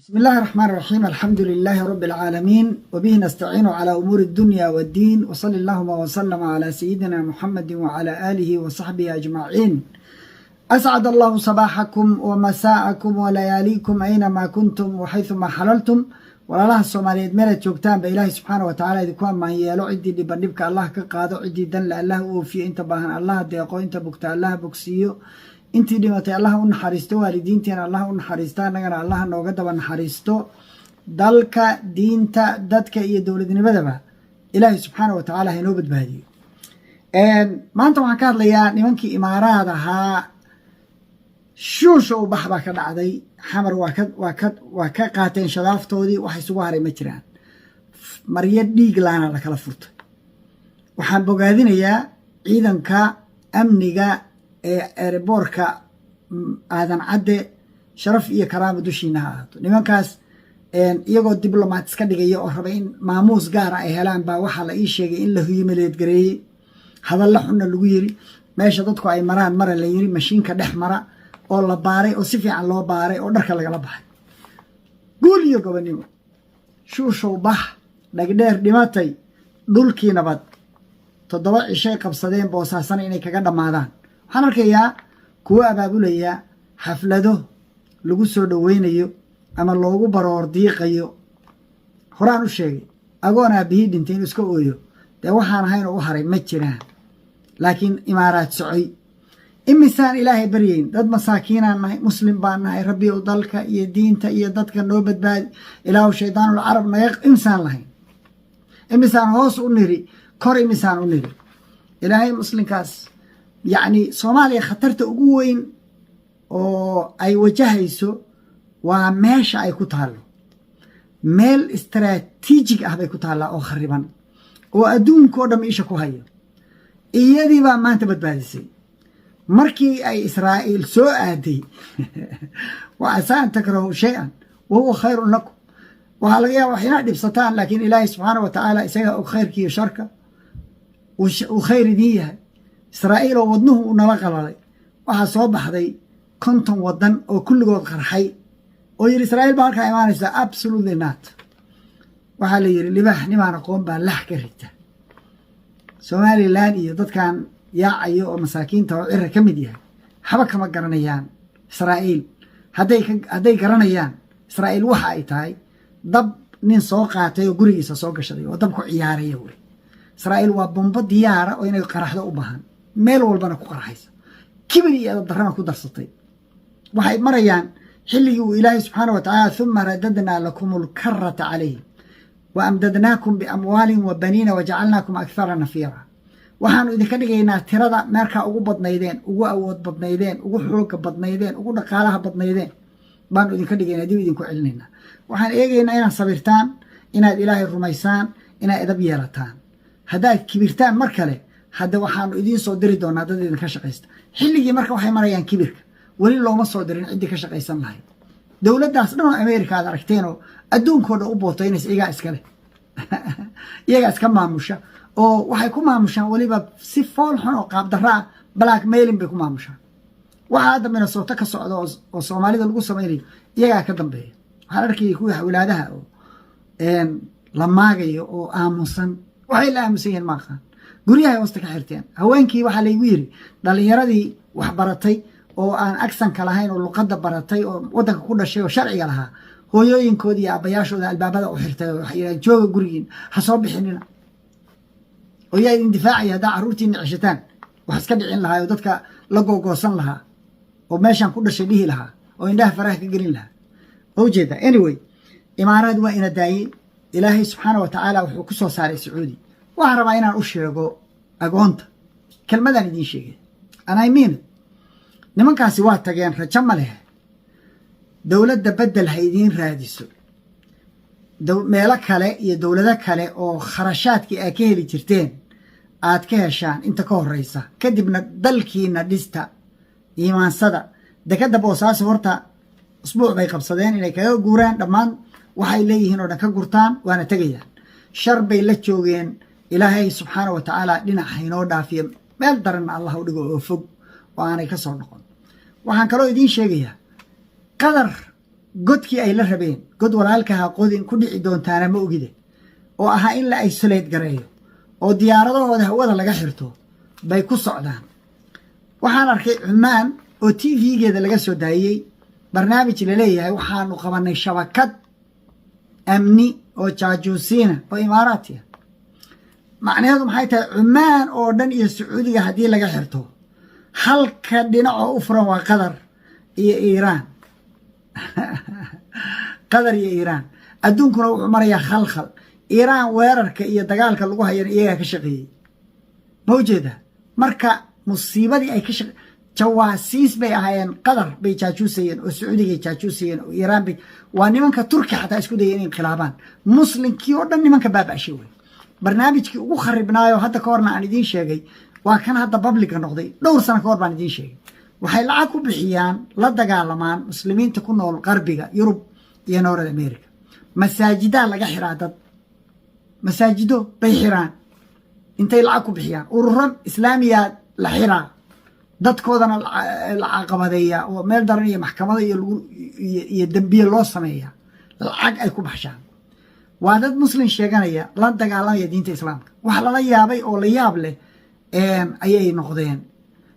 بسم الله الرحمن الرحيم، الحمد لله رب العالمين، وبه نستعين على أمور الدنيا والدين، وصلى اللهم وسلم على سيدنا محمد وعلى آله وصحبه أجمعين. أسعد الله صباحكم ومساءكم ولياليكم أينما كنتم وحيثما حللتم. Walaalaha Soomaaliyeed meelaad joogtaan ba, Ilaahay subxaana wa tacaala idinku ammaan yeelo. Ciddii dhiban dhibka Allah ka qaado, ciddii danle Allah u oofiyo, inta baahan Allah deeqo, inta bugta Allah bogsiiyo, intii dhimatay Allah u naxariisto, waalidiinteena Allah u naxariisto, annagana Allah nooga daba naxariisto. Dalka, diinta, dadka iyo dowladnimadaba Ilaahay subxaana wa tacaala hainoo badbaadiyo. Maanta waxaan ka hadlayaa nimankii Imaaraad ahaa. Shuusha u bax baa ka dhacday Xamar. Waa ka qaateen shadaaftoodii. Wax isugu haray ma jiraan. Maryo dhiig laana lakala furtay. Waxaan bogaadinayaa ciidanka amniga ee airportka Aadan Cadde. Sharaf iyo karaama dushiina ha ahaato. Nimankaas iyagoo diblomaat iska dhigaya oo raba in maamuus gaara ay helaan baa waxaa la ii sheegay in la humiliate gareeyey, hadalla xunna lagu yiri, meesha dadku ay maraan mara la yiri, mashiinka dhex mara, oo la baaray oo si fiican loo baaray oo dharka lagala baxay. Guul iyo gobonimo. Shuushow bax, dhagdheer dhimatay, dhulkii nabad. 7 cishay qabsadeen Boosaasana inay kaga dhammaadaan. Waxaan arkayaa kuwo abaabulaya xaflado lagu soo dhoweynayo ama loogu baroor diiqayo. Horaan u sheegay, agoon aabihii dhintay inuu iska ooyo dee waxaan ahayn oo u haray ma jiraan. Laakiin Imaaraad socoy, imisaan Ilaahay baryayn? Dad masaakiinaan nahay, Muslim baan nahay. Rabbi ow, dalka iyo diinta iyo dadka noo badbaadi, Ilaahu shaydaanul carab naga. Imisaan lahayn? Imisaan hoos u niri kor? Imisaan u niri Ilaahay muslimkaas? Yacni, Soomaaliya khatarta ugu weyn oo ay wajahayso waa meesha ay ku taallo. Meel istaraatiijig ah bay ku taallaa oo khariban oo adduunkao dham isha ku hayo. Iyadii baa maanta badbaadisay markii ay Israa'iil soo aaday. وعسى أن تكرهوا شيئا وهو خير لكم. Waxaa laga yaaba wax inaad dhibsataan, laakiin Ilaahay subxaana wa tacaala isaga og khayrka iyo sharka uu khayr idiin yahay. Israa'iil oo wadnuhu uu nala qalalay, waxaa soo baxday 50 wadan oo kulligood qarxay oo yidhi Israa'iil baa halkaa imaanaysa. Absolutely not. Waxaa la yidhi, libaax nimaan aqoon baa lax ka rita. Somaliland iyo dadkan yaacayo oo masaakiinta oo Cira ka mid yahay haba kama garanayaan Israa'iil. Hadday garanayaan Israa'iil waxa ay tahay, dab nin soo qaatay oo gurigiisa soo gashaday oo dab ku ciyaaraya wey. Israa'iil waa bombo diyaara oo inay qaraxdo u baahan, meel walbana ku qarxaysa, kibir iyo edab darrana ku darsatay. Waxay marayaan xilligii uu Ilaahay subxaana wa tacaala ثم رددنا لكم الكرة عليهم وأمددناكم بأموال وبنين وجعلناكم أكثر نفيرا. Waxaanu idinka dhigaynaa tirada meerkaa ugu badnaydeen, ugu awood badnaydeen, ugu xooga badnaydeen, ugu dhaqaalaha badnaydeen baanu idinka dhigaynaa, dib idinku celinaynaa. Waxaan eegaynaa inaad sabirtaan, inaad Ilaahay rumaysaan, inaad edab yeelataan. Haddaad kibirtaan mar kale, hadda waxaanu idiin soo diri doonaa dad idinka shaqaysta. Xilligii marka waxay marayaan kibirka, weli looma soo dirin ciddii ka shaqaysan lahayd. Dowladdaas dhan oo America aad aragteenoo adduunkoo dhan u bootaynaysa, iyagaa iskale, iyagaa iska maamusha, oo waxay ku maamushaan weliba si fool xun oo qaabdarra ah. Blackmailing bay ku maamushaan. Waxaa hadda Minnesota ka socda oo Soomaalida lagu samaynayo iyagaa ka dambeeya. Waxaan arkayay kuwii xawlaadaha oo la maagayo oo aamusan. Waxay la aamusan yihiin ma aqaan. Guryahay hoosta ka xirteen haweenkii. Waxaa laygu yiri dhalinyaradii wax baratay oo aan accent-ka lahayn oo luqadda baratay oo waddanka ku dhashay oo sharciga lahaa, hooyooyinkoodi iyo aabbayaashooda albaabada u xirtay oo waxay yidhahan, "Jooga gurigiin, ha soo bixinina." Oo yaa idin difaacaya haddaa carruurtiina ceshataan? Wax iska dhicin lahaa oo dadka la googoosan lahaa oo meeshaan ku dhashay dhihi lahaa oo indhaha faraha ka gelin lahaa oo ujeeda. Anyway, Imaaraad waa ina daayey. Ilaahay subxaana wa tacaala wuxuu ku soo saaray Sacuudi. Waxaan rabaa inaan u sheego agoonta kelmadaan idiin sheegay, and I mean it. Nimankaasi waa tageen, rajo ma leh. Dowladda beddel ha idiin raadiso, meelo kale iyo dowlado kale oo kharashaadkii aad ka heli jirteen aad ka heshaan inta ka horeysa. Kadibna dalkiina dhista, iimaansada. Dekadda Boosaaso horta usbuuc bay qabsadeen inay kaga guuraan, dhammaan waxay leeyihiin oo dhan ka gurtaan, waana tegayaan. Shar bay la joogeen. Ilaahay subxaana wa tacaala dhinac haynoo dhaafiyo, meel daranna Allah u dhigo oo fog oo aanay ka soo noqon. Waxaan kaloo idiin sheegayaa, Qadar Godkii ay la rabeen, god walaalkaha qodin ku dhici doontaana ma ogide, oo ahaa in la isolate gareeyo oo diyaaradahooda hawada laga xirto bay ku socdaan. Waxaan arkay Cumaan oo TV-geeda laga soo daayey barnaamij laleeyahay waxaanu qabanay shabakad amni oo jaajuusiina oo Imaaraatiya. Macnaheedu maxay tahay? Cumaan oo dhan iyo Sacuudiga haddii laga xirto, halka dhinacoo u furan waa Qatar iyo Iiraan, Qatar iyo Iiraan. Adduunkuna wuxuu marayaa khalkhal. Iiraan weerarka iyo dagaalka lagu hayana iyagaa ka shaqeeyey. Ma ujeedaa? Marka musiibadii ay ka shaqe, jawaasiis bay ahaayeen. Qatar bay jaajuusayeen oo Sacuudigay jaajuusayeen oo Iiraan bay. Waa nimanka Turki xataa isku dayay inay inqilaabaan. Muslimkii oo dhan nimanka baaba'shay wey. Barnaamijkii ugu kharibnaayo hadda ka horna aan idiin sheegay waa kan hadda public-ga noqday. Dhowr sano ka hor baan idiin sheegay. Waxay lacag ku bixiyaan la dagaalamaan muslimiinta ku nool qarbiga Yurub iyo North America. Masaajidaa laga xiraa, dad masaajido bay xiraan intay lacag ku bixiyaan. Ururo Islaamiya la xiraa, dadkoodana la caqabadeeya oo meel daran iyo maxkamada iyo iyo dembiye loo sameeya, lacag ay ku baxshaan. Waa dad Muslim sheeganaya, la dagaalamaya diinta Islaamka. Wax lala yaabay oo la yaab leh ayay noqdeen.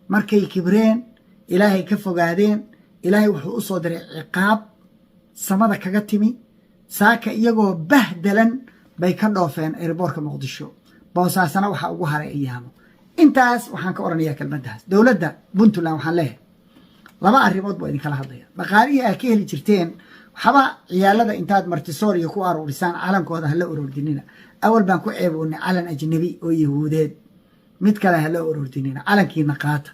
Markay kibreen, Ilaahay ka fogaadeen, Ilaahay wuxuu u soo diray ciqaab samada kaga timi. Saaka iyagoo bahdalan bay ka dhoofeen airport-ka Muqdisho. Boosaasana waxaa ugu haray ayaamo. Intaas waxaan ka odhanayaa kelmaddaas. Dowladda Puntland waxaan leeyahay laba arrimood buu idinkala hadlaya. Dhaqaalihii aad ka heli jirteen waxba, ciyaalada intaad martisoor iyo ku aruurisaan calankooda hala orordinina. Awal baan ku ceeboonay calan ajnabi oo Yahuudeed. Mid kale hala orordinina, calankiina qaata.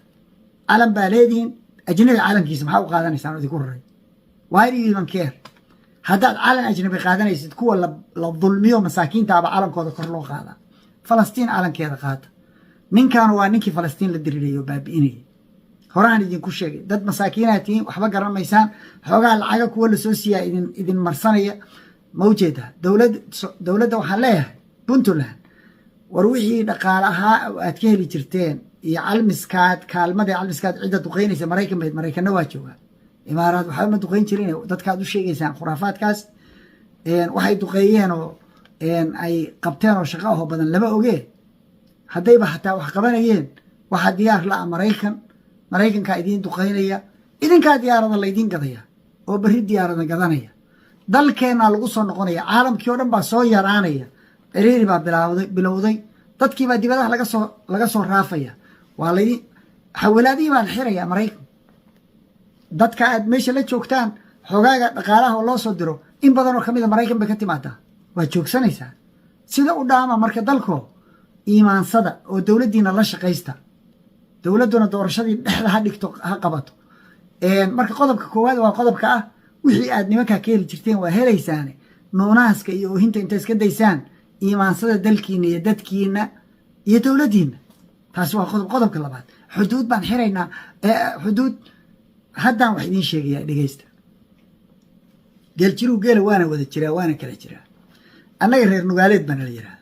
Calan baa leedihiin. Ajnabi calankiisa maxaa u qaadanaysaan oo idinku raray? Why do you even care? Haddaad calan ajnabi qaadanaysid, kuwa la dulmiyo masaakiintaaba calankooda kor loo qaadaa. Falastiin calankeeda qaata. Ninkan waa ninkii Falastiin la dirirayay oo baabi'inayay. Horaan idinku sheegay, dad masaakiinaad tihiin, waxba garan maysaan. Xoogaa lacaga kuwa lasoo siiyaa idin marsanaya. Ma ujeedaa? Dowladda waxaan leeyahay Puntland, war wixii dhaqaale ahaa aad ka heli jirteen iyo calmiskaad, kaalmadii calmiskaad, cidda duqeynaysa Maraykan bayd. Maraykanna waa joogaa. Imaaraad waxba ma duqeyn jirin. Dadkaad u sheegaysaan khuraafaadkaas. Waxay duqeeyeen oo ay qabteen oo shaqo ahoo badan lama ogee. Haddayba hataa wax qabanayeen, waxaa diyaar la ah Maraykan. Maraykankaa idiin duqeynaya, idinkaa diyaarada laydiin gadaya oo berri diyaarada gadanaya. Dalkeennaa lagu soo noqonaya. Caalamkii oo dhan baa soo yaraanaya. Ciriiri baa bilaawday bilowday. Dadkiibaa dibadaha laga soo raafaya. Waa laydin xawalaadihii baa la xiraya Maraykan. Dadka aad meesha la joogtaan, xogaaga dhaqaalaha oo loo soo diro in badan oo kamida Maraykan bay ka timaadaa. Waa joogsanaysaa. Sida u dhaama marka dalko iimaansada oo dowladdiina la shaqaysta. Dowladduna doorashadii dhexda ha dhigto, ha qabato. Marka qodobka koowaad waa qodobka ah: wixii aad nimankaa ka heli jirteen waa helaysaane, nuunaaska iyo oohinta inta iska daysaan, iimaansada dalkiina iyo dadkiina iyo dowladdiina. Taasi waa qodob. Qodobka labaad, xuduud baan xiraynaa. Xuduud haddaan wax idiin sheegayaa, dhegeysta. Geeljiruu geela waana wada jiraa, waana kala jiraa. Annaga reer Nugaaleed baana la yidhaha.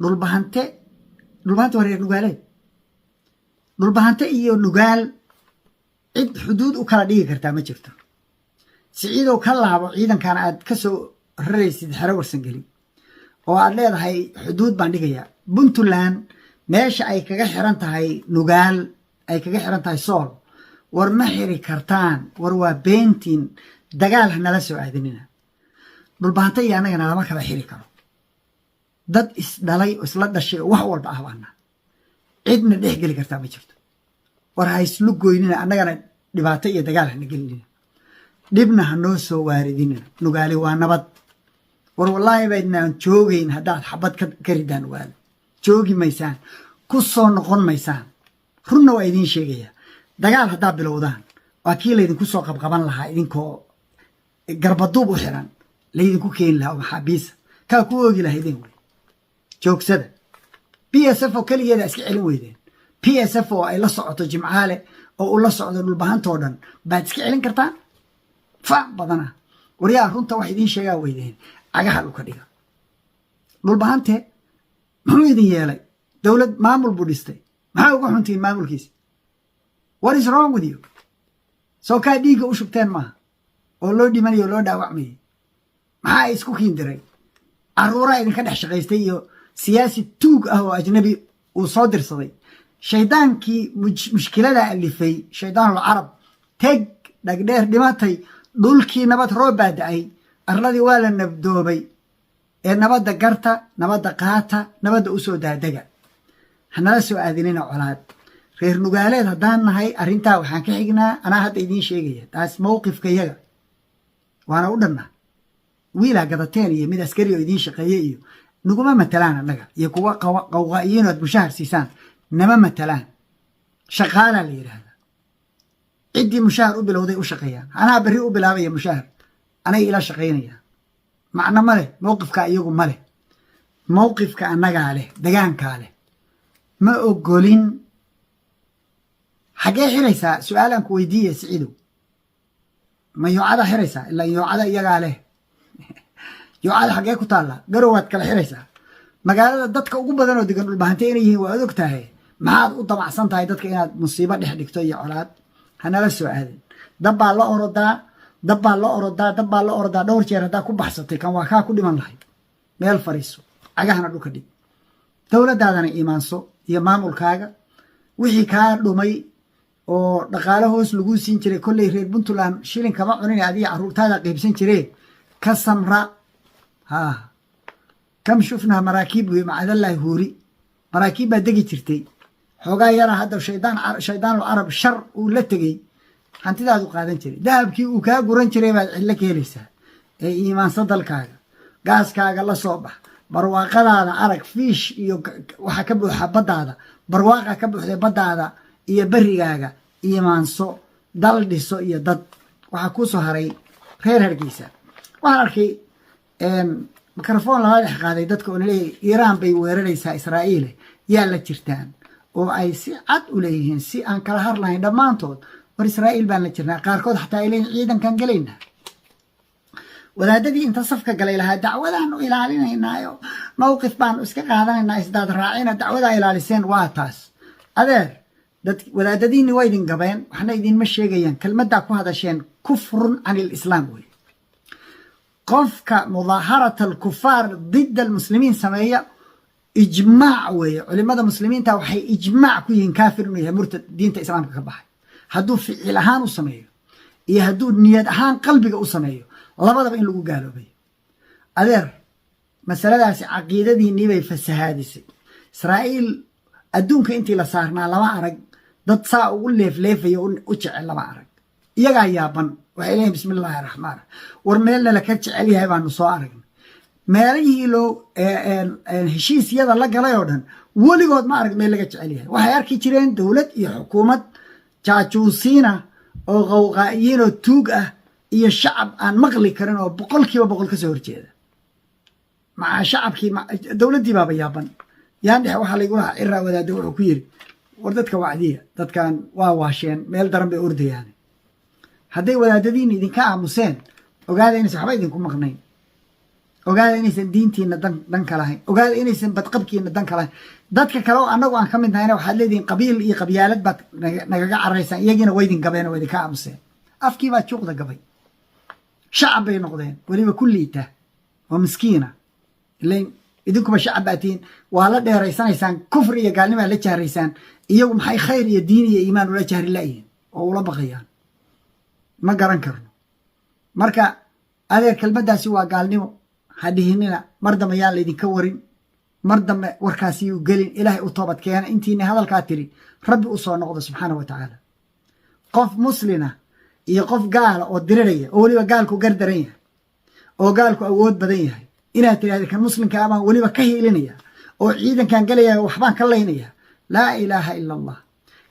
Dhulbahante, Dhulbahante waa reer Nugaaleed. Dhulbahante iyo Nugaal cid xuduud u kala dhigi kartaa ma jirto. Siciidow, ka laabo ciidankan aad ka soo raraysid xero Warsangeli oo aad leedahay xuduud baan dhigayaa. Puntland meesha ay kaga xiran tahay Nugaal, ay kaga xiran tahay Sool, war ma xiri kartaan. War waa beentiin. Dagaal ha nala soo aadinina. Dhulbahante iyo annagana lama kala xiri karo. Dad isdhalay oo isla dhashay oo wax walba ah baana. Cidna dhex geli kartaa ma jirto. War ha islu goynina annagana. Dhibaato iyo dagaal hana gelinina, dhibna ha noo soo waaridinina. Nugaali waa nabad. War wallaahi baydnaan joogayn haddaad xabad ka ridaan. Nugaali joogi maysaan, ku soo noqon maysaan. Runna waa idiin sheegaya. Dagaal haddaad bilowdaan, waa kii laydinku soo qabqaban lahaa idinkoo garbaduub u xiran, laydinku keeni lahaa oo maxaabiisa kaa ku oogi lahaydeen wey. Joogsada. PSF oo keligeeda iska celin weydeen. PSF oo ay la socoto Jimcaale oo uu la socdo Dhulbahantoo dhan baad iska celin kartaan? Fac badana. Waryaa, runta wax idiin sheegaa weydeen. Cagaha dhulka dhiga. Dhulbahante muxuu idin yeelay? Dowlad maamul buu dhistay. Maxaa uga xuntihiin maamulkiisa? What is wrong with you? Soo kaa dhiigga u shubteen maaha. Oo loo dhimanayo o loo dhaawacmayay? Maxaa isku kiindiray? Caruuraa idinka dhex shaqaystay iyo siyaasi tuug ah oo ajnabi uu soo dirsaday, shaydaankii mushkilada alifay, shaydaanul Carab. Teg dhagdheer dhimatay, dhulkii nabad, roob baa da-ay, arladii waa la nabdoobay. Ee nabadda garta, nabadda qaata, nabadda u soo daadega, hanala soo aadinina colaad. Reer Nugaaleed haddaan nahay, arrintaa waxaan ka xignaa, anaa hadda idiin sheegaya taas, mowqifka yaga waana u dhanna. Wiilaa gadateen iyo mid askari oo idiin shaqeeye iyo naguma matalaan annaga, iyo kuwa qawqaa'iyiin aad mushahar siisaan nama matalaan. Shaqaalaa la yidhaahdaa, ciddii mushahar u bilowday u shaqeeyaan. Anaa berri u bilaabaya mushahar, anay ila shaqaynayaan. Macno ma leh mowqifka, iyagu ma leh mowqifka, annagaa leh, degaankaa leh. Ma ogolin. Xaggee xiraysaa? Su-aalaan ku weydiiya, Siciidow, ma Yoocada xiraysaa? Ilaa Yoocada iyagaa leh. Yoocada xaggee ku taallaa? Garowaad kala xiraysaa. Magaalada dadka ugu badan oo degan Dhulbahante inay yihiin waa og tahay. Maxaad u damacsan tahay dadka inaad musiibo dhex dhigto iyo colaad? Hanala soo aadin. Dabbaa la orodaa, dabbaa la orodaa, dabbaa la orodaa. Dhowr jeer haddaa ku baxsatay, kan waa kaa ku dhiman lahayd. Meel fariiso, cagahana dhulka dhig, dowladdaadana iimaanso iyo maamulkaaga. Wixii kaa dhumay oo dhaqaalo hoos laguu siin jiray, kolley reer Puntland shilin kama cunin, adiga carruurtaada qaybsan jiree, ka samra. Ha kam shufnaa maraakiib wey, macadallahi huuri, maraakiib baa degi jirtay. Xoogaa yara hadda shaydaan, shaydaanul Carab shar uu la tegey, hantidaadu qaadan jiray, dahabkii uu kaa guran jiray baad cidlo ka helaysaa. Ee iimaanso dalkaaga, gaaskaaga la soo bax, barwaaqadaada arag, fiish iyo waxaa ka buuxa baddaada, barwaaqa ka buuxday baddaada iyo berigaaga. Iimaanso, dal dhiso iyo dad. Waxaa kuu soo haray reer Hargeysa. Waxaan arkay microphone lala dhex qaaday dadka oo laleeyahay Iiraan bay weeraraysaa Israa'iile, yaa la jirtaan? Oo ay si cad u leeyihiin, si aan kala har lahayn dhammaantood, war Israa'iil baan la jirnaa. Qaarkood xataa ay leeyihin ciidankan gelayna. Wadaadadii inta safka galay lahaa dacwadaanu ilaalinaynaayo, mowqif baanu iska qaadanaynaa, isdaad raacina, dacwadaa ilaaliseen waa taas. Adeer, dad wadaadadiinni waa idin gabeen, waxna idinma sheegayaan. Kelmaddaa ku hadasheen kufrun can ilislaam wey. Qofka mudaaharat alkufaar dida almuslimiin sameeya, ijmaac weeye, culimada muslimiinta waxay ijmaac ku yihiin kaafir inuu yahay, murtad diinta islaamka ka baxay. Hadduu ficil ahaan u sameeyo iyo hadduu niyad ahaan qalbiga u sameeyo, labadaba in lagu gaaloobayo. Adeer, masaladaasi caqiidadiinnii bay fasahaadisay. Israa'iil adduunka intii la saarnaa lama arag dad saa ugu leefleefaya u jecel, lama arag. Iyagaa yaaban, waxay leeyihin bismi illaahi raxmaan, war meelna laka jecel yahay baanu soo aragnay. Meelihii loo heshiisyada la galay oo dhan weligood ma arag meel laga jecel yahay. Waxay arki jireen dowlad iyo xukuumad jaajuusiina oo qawqaa'iyiin oo tuug ah iyo shacab aan maqli karin oo 100% ka soo horjeeda. Maca shacabkii, dowladdii baaba yaaban. Yaan dhexe waxaa laygu lahaa ciraa wadaada wuxuu ku yiri, war dadka wacdiya, dadkan waa waasheen, meel daran bay ordayaan. Hadday wadaadadiina idinka aamuseen, ogaada inaysan waxba idinku maqnayn, ogaada inaysan diintiina dan ka lahayn, ogaada inaysan badqabkiina dan ka lahayn. Dadka kale oo annagu aan ka mid nahayna waxaad leedihiin qabiil iyo qabyaalad baad nagaga caraysaan. Iyagiina waydin gabeen oo idinka aamuseen, afkii baa juuqda gabay. Shacab bay noqdeen weliba ku liita oo miskiina. Ilain idinkuba shacab baa tihiin, waa la dheeraysanaysaan, kufri iyo gaalnimaa la jahraysaan. Iyagu maxay khayr iyo diin iyo iimaan ula jahri la'yihiin oo ula baqayaan? Ma garan karno. Marka adeer, kelmaddaasi waa gaalnimo, ha dhihinina mar dambe. Yaan laydinka warin mar dambe, warkaasiyuu gelin. Ilaahay u toobad keena intiina hadalkaa tiri, Rabbi u soo noqdo subxaana wa tacaala. Qof muslina iyo qof gaala oo diriraya, oo weliba gaalku gardaran yahay oo gaalku awood badan yahay, inaad tidhahda kan muslimka ah baan weliba ka hiilinaya oo ciidankan gelaya, waxbaan ka laynaya, laa ilaaha ila Allah.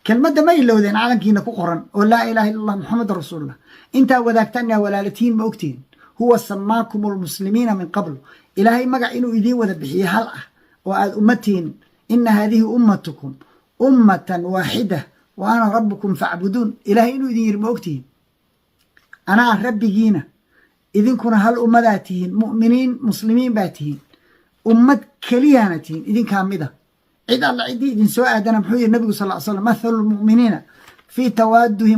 Kelmadda ma ilowdeen calankiina ku qoran oo laa ilaaha illa Allah Muxamedun rasuulullah? Intaa wadaagtaan inaa walaalatihiin ma ogtihiin? Huwa samaakum almuslimiina min qabl. Ilaahay magac inuu idiin wada bixiyey hal ah oo aad ummatihiin. Ina haadihi ummatukum ummatan waaxida wa ana rabbukum facbuduun. Ilaahay inuu idin yiri ma ogtihiin? Anaa rabbigiina, idinkuna hal ummadaa tihiin, mu'miniin muslimiin baa tihiin, ummad keliyaana tihiin, idinkaa mida. Cid alla ciddii idin soo aadana, muxuu yihi Nabigu sal slam? Mathalu lmu'miniina fii tawaaduhim.